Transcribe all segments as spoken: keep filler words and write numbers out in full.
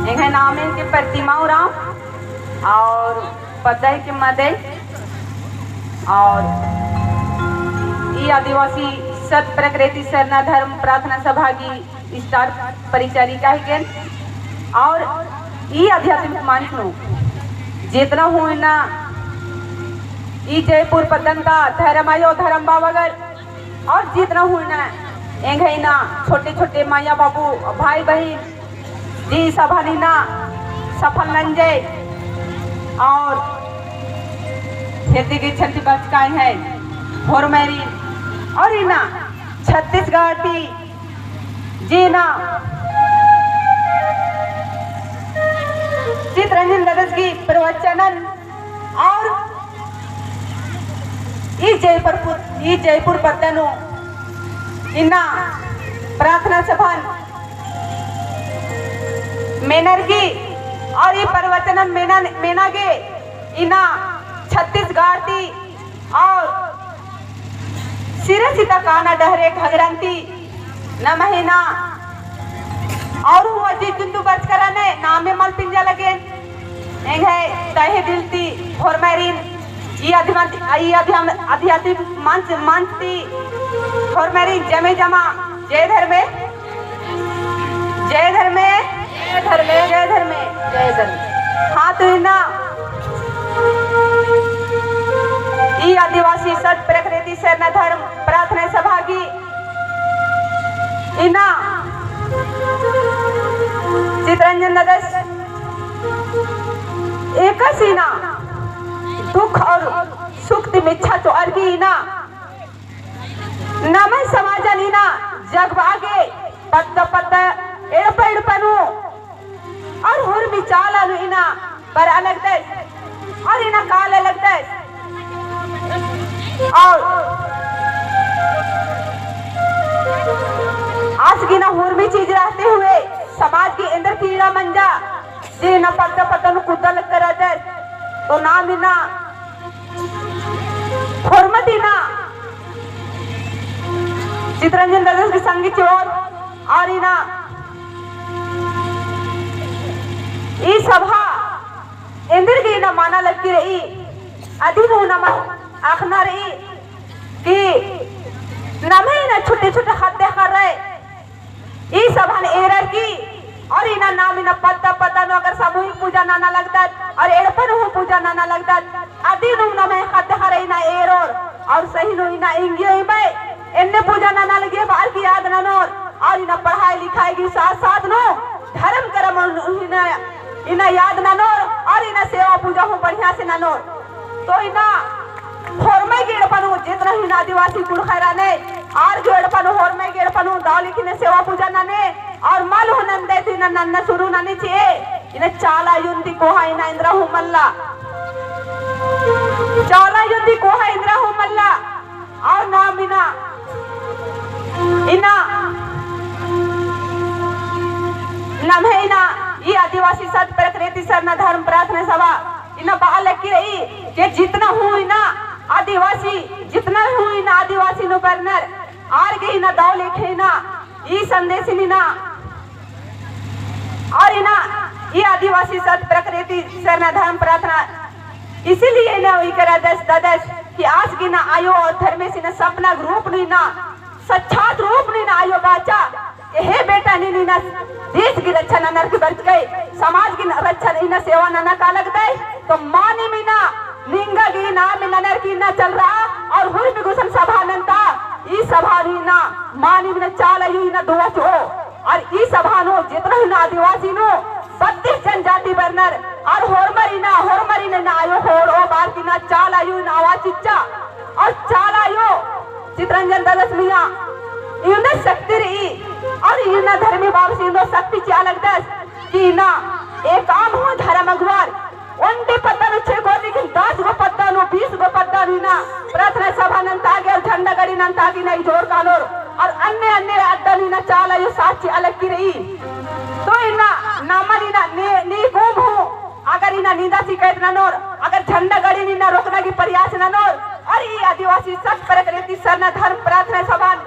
एंग्है नामे के प्रतिमा उराँव और पद्दा के मदे और ई आदिवासी सत प्रकृति सरना धर्म प्रार्थना सभा की स्टार परिचारिका हिकेन। और ई आध्यात्मिक मंच नू जेतना हूँ इन्ना ई जयपुर पद्दन ता धर्म आयो, धर्म बाबगर और जेतना हूँ इन्ना एंग्है इन्ना छोटे छोटे माया बाबू, भाई बहिन, जे ई सभान इन्ना सफल नंजय और खेती की छंती बचकाई है होरमरिन और इन्ना छत्तीसगढ़ ती जे इन्ना चितरंजन ददस की प्रवचनन और ई जयपुर पु-, ई जयपुर पद्दा नू इन्ना प्रार्थना सभान मेनर की और ई प्रवचनन मेना, मेना गे इन्ना छत्तीसगढ़ ती और सिरा सीता काना डहरे घाघरा ती नम्है इन्ना और हूँ अजी चुंदू बरचका रअनय, नामे मल पिंजा लगेन। एंग्है तहे दिल ती होरमरिन ई अध्यम-, ई अध्यम-, आध्यात्मिक मंच, मंच ती होरमरिन जमे जमा जय धर्मे, जय धर्मे, जय धर्मे, जय धर्मे, जय धर्मे। हाँ, तो इन्ना ई आदिवासी सत प्रकृति सरना धर्म प्रार्थना सभा की इन्ना चितरंजन ददस एकासे इन्ना दुख और सुख ती मेच्छा चोअर की इन्ना नम्है समाजन इन्ना जगबआ गे पद्दा पद्दा एड़पा एड़पा नू और हुरमी चाला नू इन्ना बरआ लगदस और इन्ना काला लगदस। और आस गे इन्ना हुरमी चीज रहते हुए समाज गे एन्देर पीड़ा मंजा, जे इन्ना पद्दा पद्दा नू कुद्दा लगदस, तो नाम इन्ना होरमत इन्ना चितरंजन ददस की संगी चिओर और इन्ना ई सभा एन्देर गे इन्ना मना लगी रई, अदिन हूँ नमन अख़ना रई कि नम्है इन्ना छोटे छोटे ख़द्द ख़र्रय ई सभान एरर की, और इन्ना नाम इन्ना पद्दा पद्दा नू अगर सामूहिक पूजा नना लगदत, और एड़पा नू हूँ पूजा नना लगदत, अदिन हूँ नम्है ख़द्द ख़र्रय इन्ना एरोर, और सही नू इन्ना इंगियो इबय, एन्ने पूजा नना लगिया बअर की याद ननोर, और इन्ना पढ़ाई लिखाई की साथ साथ नू धर्म करम नू इन्ना, इन्ना याद ननोर, और इन्ना सेवा पूजा हूँ बढ़िया से ननोर। तो इन्ना होरमय गे एड़पा नू जेतना हूँ इन्ना आदिवासी कुँड़ुख़र रअनय, आर गे एड़पा नू, होरमय गे एड़पा नू दव लेखे इन्ना सेवा पूजा नने, और मल हूँ नन्दय तो इन्ना नन्ना शुरू नने चिए, इन्ना चाला आयोन ती कोहा इन्ना एन्दरा हूँ मल्ला। चाला आयोन ती कोहा एन्दरा हूँ मल्ला। और नाम इन्ना, इन्ना, नम्है इन्ना, ई आदिवासी सत प्रकृति सरना धर्म प्रार्थना सभा, इन्ना बआ लगी रई, कि जितना हूँ इन्ना आदिवासी, जितना हूँ इन्ना आदिवासी नू बरनर, आर गे इन्ना दव लेखे इन्ना, ई संदेश इन्ना, और इन्ना, ई आदिवासी सत प्रकृति सरना धर्म प्रार्थना, इसीलिए इन्ना ई करदस ददस, कि आस गे इन्ना आयो और धर्मेस इन्ना सपना रूप नू इन्ना, साक्षात रूप नू इन्ना आयो बाचा, कि हे बेटा, नीन इन्ना देश की रक्षा ननर की बरचकय, समाज की रक्षा इन्ना सेवा नना का लगदय, तो मानिम इन्ना निंगा गे इन्ना नाम ननर की इन्ना चलरआ, और हुरमी गुसन सभा नन्ता, ई सभा नू इन्ना मानिम इन्ना चाला आयो इन्ना दुआ चिओ, और ई सभा नू जेतना हूँ इन्ना आदिवासी नू बत्तीस जनजाति बरनर, और होरमर इन्ना, होरमर इन्ना आयो होरओ बअर की इन्ना चाला आयो इन्ना आवाज चिच्चा, और चाला आयो चितरंजन ददस मइय्याँ इवंदा शक्ति रई, और इन्ना धर्मी बाबस इवंदा शक्ति चिआ लगदस कि इन्ना एकअम हूँ धर्म अगुवार ओन्टे पद्दा नू छे गो, लेकिन दस गो पद्दा नू, बीस गो पद्दा नू इन्ना प्रार्थना सभा नन्ता गे और झंडा गड़ी नन्ता गे इन्ना इजोर कालोर, और अन्ने अन्ने अड्डा नू इन्ना चाला आयो साथ चिआ लगी रई। तो इन्ना नमन इन्ना नी, नीकुम हूँ अगर इन्ना निंदा शिकायत ननोर, अगर झंडा गड़ी इन्ना रोकना की प्रयास ननोर, और ई आदिवासी सत प्रकृति सरना धर्म प्रार्थना सभान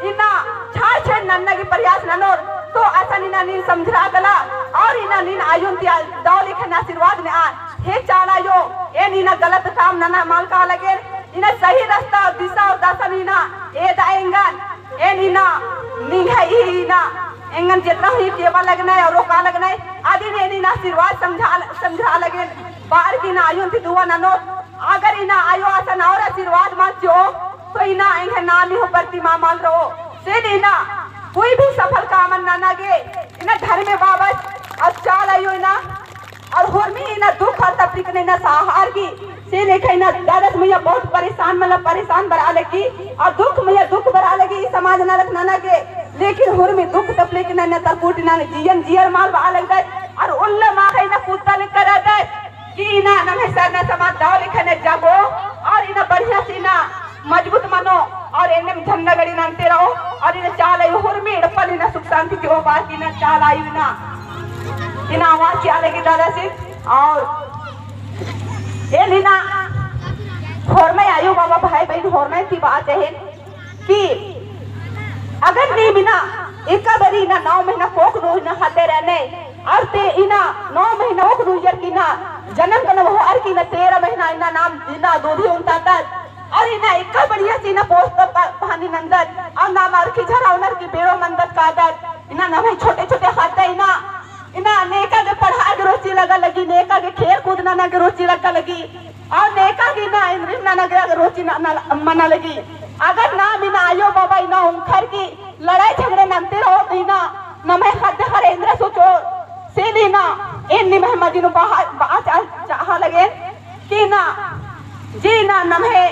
इन्ना छाड़ छेड़ नन्ना की प्रयास ननोर, तो असन इन्ना नीन समझरआ कला, और इन्ना नीन आयोन ती दव लेखन आशीर्वाद नेआ। हे चाला आयो, एन इन्ना गलत काम नना मल काला लगेन, इन्ना सही रस्ता और दिशा और दशन इन्ना एदा एंगन, एन इन्ना निंग्है इन्ना एंगन जेतना ही केबा लगनय और रोका लगनय, अदिन एन इन्ना आशीर्वाद समझा, समझा लगेन। बअर की इन्ना आयोन ती दुआ ननोत, अगर इन्ना आयो असन और आशीर्वाद मल चिओ, तो इन्ना एंग्है नामे हूँ प्रतिमा मल रओ। से इन्ना कोई भी सफल कामन नना गे इन्ना धर्मे बाबस और चाला आयो इन्ना और होरमी इन्ना दुख और तकलीफ ने इन्ना सहार की। से लेखा इन्ना दादस मइय्याँ बहुत परेशान, मतलब परेशान बरआ लगी और दुख मइय्याँ दुख बरआ लगी, ई समाज नलख नना गे। लेकिन होरमी दुख तकलीफ ने इन्ना तरकुट इन्ना जियन जियर मल बआ लगदय और उल्ला माखा इन्ना कुत्ता लेखा रअदय। कि इन्ना नम्है सरना समाज दव लेखा ने जागो और इन्ना बढ़िया से इन्ना मजबूत मनो और एन्नेम झंडा गड़ी नन्ते रओ और इन्ना चाला आयो होरमी एड़पा ले इन्ना सुख शांति चिओ बअर की इन्ना चाला आयो इन्ना, इन्ना आवाज चिआ लगी दादस। और एन इन्ना होरमय आयो बाबा भाई बहिन होरमय ती बआ चाहेन कि अगर नीम इन्ना एका बारी इन्ना नौ महीना कोख नू इन्ना ख़द्दे रअनय, और ते इन्ना नौ महीना कोख नू उइयर की इन्ना जनम कना होअर की इन्ना तेरह महीना इन्ना नाम इन्ना दूधी उन्तादत, और इन्ना एका बढ़िया से इन्ना पोस्त प-, पानी नन्दत, और नाम अरखी झरा ओनर की बेड़ो मन्दत कादत, इन्ना नम्है छोटे छोटे ख़द्दय इन्ना, इन्ना नेका गे पढ़आ गे रोची लगा लगी, नेका गे खेल कूद नना गे रोची लगा लगी, और नेका गे इन्ना इन्द्रिम नना गे रोची न-, न-, मना लगी। अगर नाम इन्ना आयो बाबा इन्ना उंखर की लड़ाई झगड़े नन्ते रओ तो इन्ना नम्है ख़द्द ख़र्र एन्दरा सोचो। से ले इन्ना एन निम्है मझी नू बआ, बआ चा-, चाहा लगेन कि इन्ना जे इन्ना नम्है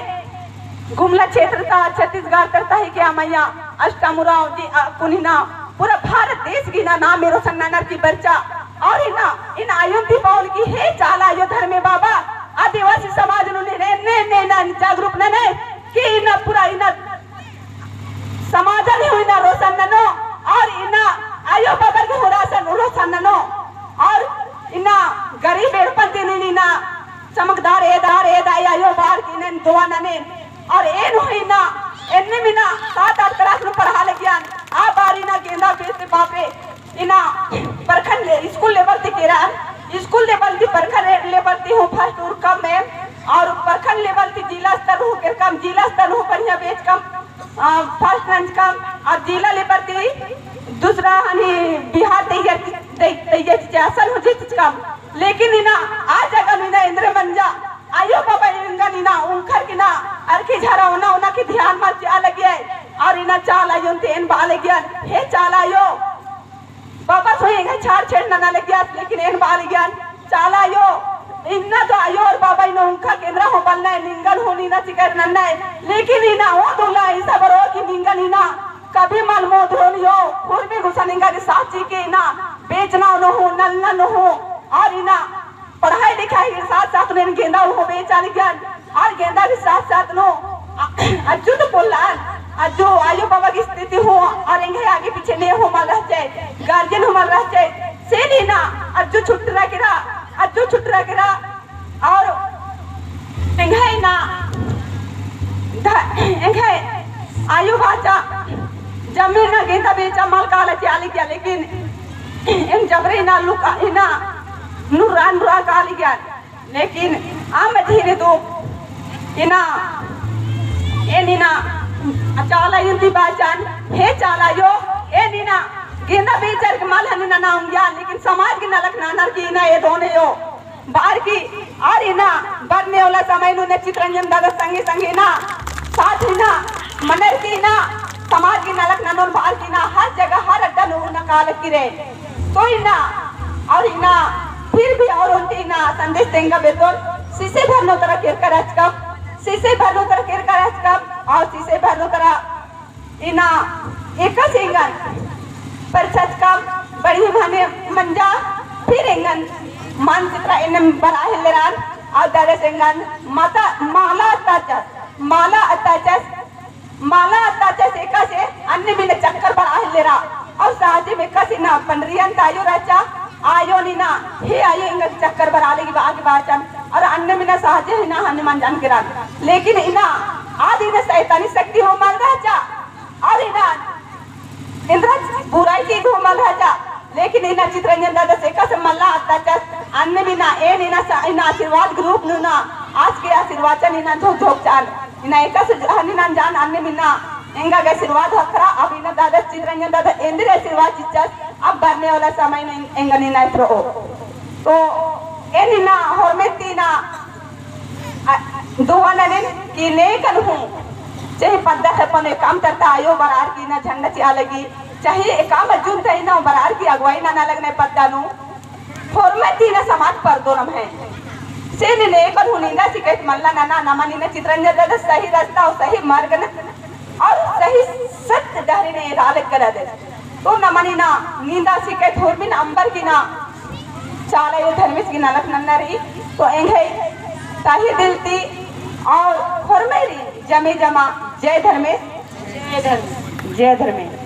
गुमला क्षेत्र ता छत्तीसगढ़ तरता ही के अमैया अष्टम उराँव जे अक्कुन इन्ना पूरा भारत देश गे इन्ना नामे रोशन ननर की बरचा। और इन्ना, इन्ना आयोन ती बओन की हे चाला आयो धर्मे बाबा, आदिवासी समाज नू ने, ने, ने, ने, ने जागरूक ननय कि इन्ना पूरा इन्ना समाजन हूँ इन्ना रोशन ननो और इन्ना आयो बाबर गे हूँ रोशन, रोशन ननो और इन्ना गरीब एड़पन ती नीन इन्ना चमकदार एदार एदा आयो बअर की इन्ना दुआ ननेन। और एन हूँ इन्ना एन्नेम इन्ना सात आठ class नू पढ़आ लगियन। आ बार इन्ना गेंदा बेचते बापे इन्ना प्रखंड ले-, school level ती केरन, school level ती प्रखंड level ती हूँ first उरकम एम, और प्रखंड level ती जिला स्तर हूँ केरकम, जिला स्तर हूँ बढ़िया बेचकम, अ, first नंजकम, और जिला level ती दूसरा हनी बिहार तैयार, तै-, तैयार ती असन हूँ जीतचकम। लेकिन इन्ना आ जगह नू इन्ना एन्दरे मंजा, आयो बाबा एंगन इन्ना उंखर की इन्ना अरखी झरा ओना ओना की ध्यान मल चिआ लगिया, और इन्ना चाला आयोन ती एन बआ लगियन, हे चाला आयो, बाबा सोई एंग्है छाड़ छेड़ नना लगियस, लेकिन एन बआ लगियन, चाला आयो, इन्ना तो आयो और बाबा इन्ना उंखा केंद्रा हूँ बलनय, निंगन हूँ इन्ना चिकर नन्नय, लेकिन इन्ना ओन उल्ला इसा बरओ कि निंगन इन्ना कभी मल मोधरोन आयो, होरमी गुसन एंगा गे साथ चिके इन्ना बेचना नू हूँ, नलना नू हूँ, और इन्ना पढ़ाई लिखाई के साथ साथ नू एन गेंदा हूँ बेचा लगियन, और गेंदा के साथ साथ नू अ-, अज्जु तो पोल्लन, अज्जु आयो बाबा की स्थिति हूँ, और एंग्है आगे पीछे ने हूँ मल रहचय, guardian हूँ मल रहचय, से ले इन्ना अज्जु छुटरा केरा, अज्जु छुटरा केरा, और एंग्है इन्ना ध-, एंग्है आयो बाचा जमीन ना गेंदा बेचा मल काला चिआ लगिया, लेकिन एन जबरे इन्ना लुका इन्ना नुरा नुरा काला लगिया। लेकिन आम धीरे दो इन्ना, एन इन्ना चाला आयोन ती बाचन, हे चाला आयो, एन इन्ना गेंदा बेचर के मल हनी नना ओंगिया, लेकिन समाज गे नलख ननर की इन्ना एदोन आयो बअर की, और इन्ना बरने वाला समय नू ने चितरंजन दादा संगे संगे इन्ना साथ इन्ना मनर की इन्ना समाज गे नलख ननोन बअर की इन्ना हर जगह हर अड्डा नू इन्ना कालकी रई। तो इन्ना, और इन्ना, फिर भी और ओन्टे इन्ना संदेश तेंगा बेद्दोन, सिसे भर नू तरा केरका रहचकम, सिसे भर नू तरा केरका रहचकम, और सिसे भर नू तरा इन्ना एकासे एंगन परछचकम, बढ़िया मने मंजा, फिर एंगन मान चित्रा एन्ने बरआ हेल्लरान, और दादस एंगन माता, माला अत्ताचस, माला अत्ताचस, माला अत्ताचस एकासे अन्नेम इन्ना चक्कर बरआ हेल्लेरा। और सहजेम एकासे इन्ना पंडरियन ता आयो रहचा, आयोन इन्ना, हे आयो एंगा चक्कर बरआ लगी बअर की बाचन। और अन्नेम इन्ना सहजे इन्ना हनी मंजन केरन। लेकिन इन्ना आद इन्ना शैतानी शक्ति हूँ मल रहचा। और इन्ना एन्दरा बुराई की हूँ मल रहचा। लेकिन इन्ना चितरंजन दादस एकासे माला अत्ता इन्ना आशीर्वाद group नू ना, आस गे आशीर्वाद चिअन इन्ना झोंक झोंक चिअन। इन्ना एकासे हनी नन जान अन्नेम इन्ना एंगा गे आशीर्वाद ख़क्खरा, अब इन्ना दादा चितरंजन दादा एन्देर आशीर्वाद चिच्चस, अब बरने वाला समय नू एंगन इन्ना एथरओ। तो एन इन्ना होरमर ती इन्ना, अ, दुआ ननेन कि नेकन हूँ, चाहे पद्दा खेपन एकअम तरता आयो बरअर की इन्ना झंडा चिआ लगी, चाहे एकअम अज्जुन ता इन्ना बरअर की अगुवाई नना लगनर पद्दा नू, होरमर ती इन्ना समाज परदोन अम्है। से ने नेकन हूँ निंदा सिकैत मल्ला नना, नमन इन्ना चितरंजन दादा सही रस्ता और सही मार्ग नू और सही सत्य डहरे नू एरा लगदस। तो नमन इन्ना निंदा सिकैत होरमिन अम्बर की इन्ना चाला आयो धर्मेस गे नलख नन्ना रई। तो एंग्है तही दिल ती और होरमर री जमे जमा जय धर्मेस। जय धर्मेस। जय धर्मेस।